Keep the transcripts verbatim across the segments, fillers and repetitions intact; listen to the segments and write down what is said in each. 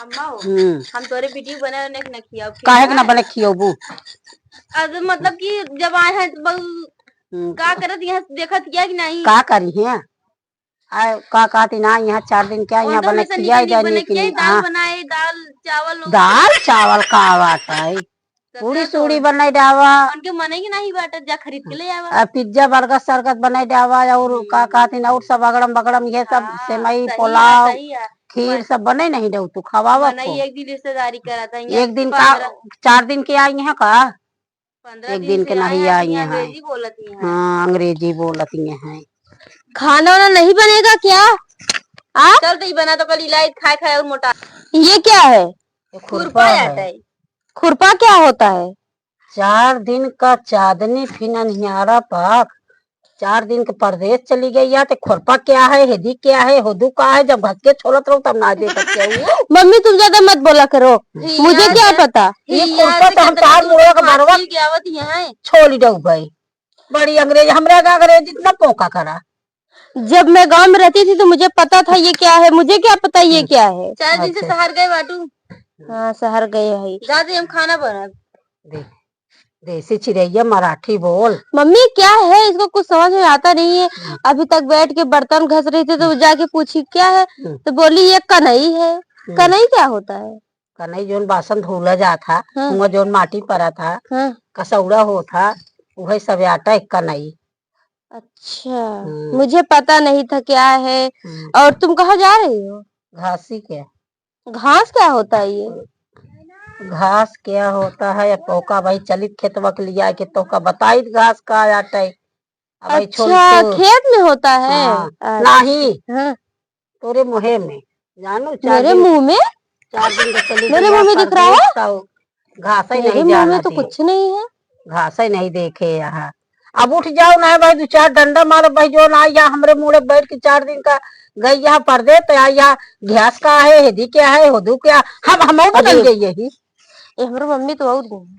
अम्मा हो, हम्म। हम तोरे वीडियो बना रहे कि ना खियाओ, काहे के ना खियाओ? बने खियौबू? अब मतलब कि जब आए हैं तो बहु-, हम्म। का करत यहाँ देखत किया कि नहीं? का करी हैं? आ, का कहती ना, यहाँ चार दिन क्या, यहाँ उनका बने में से खिया निकली जाने बने के के लिए, दाल हाँ। बनाए, दाल, चावल, दाल, चावल का बात है? तो पूड़ी क्या सूड़ी तो बनाई डावा। उनके मने ही नहीं बाटे, जा खरीद के ले आवा। आ, पिज्जा, बर्गर, सर्गर बनाई डावा, और हम्म। का कहती ना, और सब अगड़म बगड़म, ये सब हाँ, सेमई, सही है, पुलाव, सही है। खीर बस। सब बने नहीं डाऊ, तू खवावा मने को। एक दिन रिश्तेदारी करा था, यहाँ एक दिन का, पन्द्रह चार दिन के आई हैं का? पन्द्रह एक दिन दिन के से नहीं आए हैं, आई हैं। अंग्रेजी बोलत ही हैं। हाँ, अंग्रेजी बोलत ही हैं। खाना वाना नहीं बनेगा क्या? आ? चल तो ये बना तो कल इलायची खाए खाए और मोटा। ये क्या है? ये खुरपा खुरपा है। आता है। खुरपा क्या होता है? चार दिन का चांदनी फिन अन्हियारा पाख, चार दिन के परदेस चली गई या, ते खुरपा क्या है, हेदी क्या है, होदू का है, जब घस के छोलत रहो तब ना दे सकते हो। मम्मी, तुम ज्यादा मत बोला करो, मुझे क्या पता? ये खुरपा तो हम चार मुड़वा के बरवा छोली डऊ भाई। बड़ी अंग्रेज, हमरा का अंग्रेज इतना पोका करा। जब मैं गांव में रहती थी तो मुझे पता था ये क्या है, मुझे क्या पता ये हम्म। क्या है। चार दिन से अच्छा। शहर गए बाटू। हाँ, शहर गए है। जा दे, हम खाना बनाब। देख, देसी चिरैया मराठी बोल। मम्मी, क्या है? इसको कुछ समझ में आता नहीं है। हम्म। अभी तक बैठ के बर्तन घस रही थी तो हम्म। जाके पूछी क्या है, हम्म। तो बोली ये कनई है। हम्म। कनई क्या होता है? कनई जोन बासन धोला जात हा, हाँ। उहाँ जोन माटी परा था, हाँ। कसौड़ा होत हा, उहे सब आटा एक कनई। अच्छा, हम्म। मुझे पता नहीं था क्या है। हम्म। और तुम कहाँ जा रही हो? घासी के। घास क्या होता है ये? घास क्या होता है? अब तोका भाई चलित खेतवा के लिया के तोका बताइत घास का आटा है। अब भाई छोल अच्छा, तो खेत में होता है? हाँ, अच्छा। नहीं। हाँ। तोरे मुँहे में, जानू, चार मेरे दिन, मुँह में? चार दिन के चली मेरे गई मुँह में दिख रहा है? परदेस, तो घास ही मेरे नहीं मुँह में जाना तो दे। कुछ नहीं है। घास ही नहीं देखे यहाँ। अब उठ जाओ ना भाई, दो चार डंडा मारो भाई, जो ना या हमरे मुड़े बैठ के चार दिन का गई यहाँ परदेस, तो या, या घास का है, हेदी क्या है, होदू क्या, हम, हम बदल अरे। गई यही। ये हमरो मम्मी तो और गई।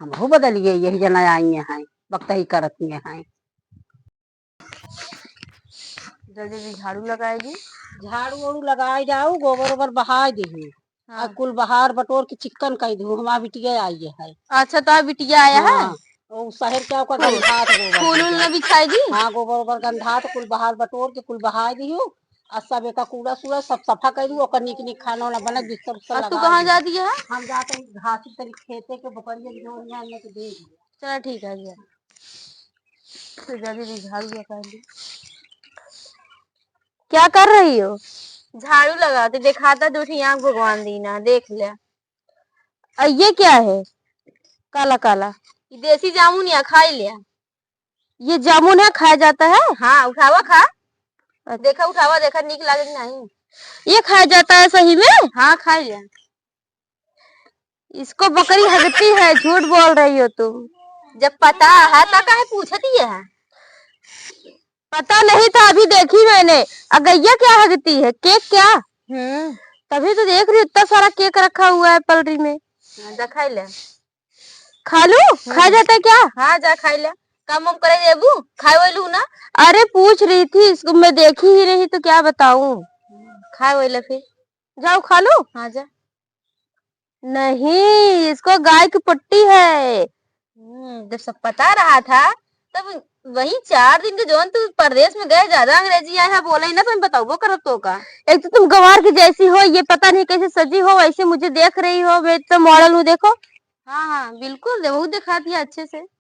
हमहू बदल गई, यही जना आई हैं, बकतही करत हैं। जल्दी जल्दी झाड़ू लगाए दी। झाड़ू वाड़ू लगाए जाऊ, गोबर ओबर बहाए देहू। हाँ। आ कुल बहार बटोर के चिक्कन कइ देहू, हमार बिटिया आई है। अच्छा, तो बिटिया आया है? हाँ, वो शहर क्या ओकर फूल, गंधात गोबर फूल उल बिटिया। न बिछाई दी? हाँ, गोबर ओबर गंधात, कुल बहार बटोर के कुल बहाए देहू। आ सब एका कूड़ा सूड़ा सब सफा कइ देहू, ओकर नीक नीक खाना वाना बनत, बिस्तर उस्तर अब तू लगा कहाँ देहू। जा दिया है? हम जाते हैं घासी तरी खेते के बकरिया जो यहाँ लेके दे दिया। चला ठीक है भैया। तो जल्दी जल्दी झाड़ू लगा ली। क्या कर रही हो? झाड़ू लगाते, देखाता दो ठे आँख भगवान दीना, देख ले। अ, ये क्या है? काला काला। ये देसी जामुन या, खाई ले। ये जामुन है, खाया जाता है? हाँ, उठावा खा। अच्छा। देखा, उठावा, देखा, नीक लागे कि नहीं। ये खाया जाता है सही में? हाँ, खाई ले। इसको बकरी हगती है, झूठ बोल रही हो तुम। जब पता है तो काहे पूछती है? पता नहीं था, अभी देखी मैंने। अ, गैया क्या हगती है? केक क्या? हम्म। तभी तो देख रही हूँ, इतना सारा केक रखा हुआ है पलरी में। हाँ, जा खाई ले। खा लूं? खा हम्म। जाता है क्या? हाँ, जा खाई ले। काम वाम करे जेबू, खाए वालू ना। अरे, पूछ रही थी, इसको मैं देखी ही नहीं तो क्या बताऊं। खाए वाला फिर। जाओ, खा लो। हाँ, जा। नहीं, इसको गाय की पट्टी है। हम्म, जब सब पता रहा था, तब वही चार दिन के जौन तू परदेस में गए, ज्यादा अंग्रेजी आए है, बोले ही ना, तो हम बताओ, वो करब तो का? एक तो तुम गंवार की जैसी हो, ये पता नहीं कैसे सजी हो, वैसे मुझे देख रही हो, मैं इतना मॉडल हूँ, देखो। हाँ, हाँ, बिल्कुल, दे-, वो दिखा दिया अच्छे से।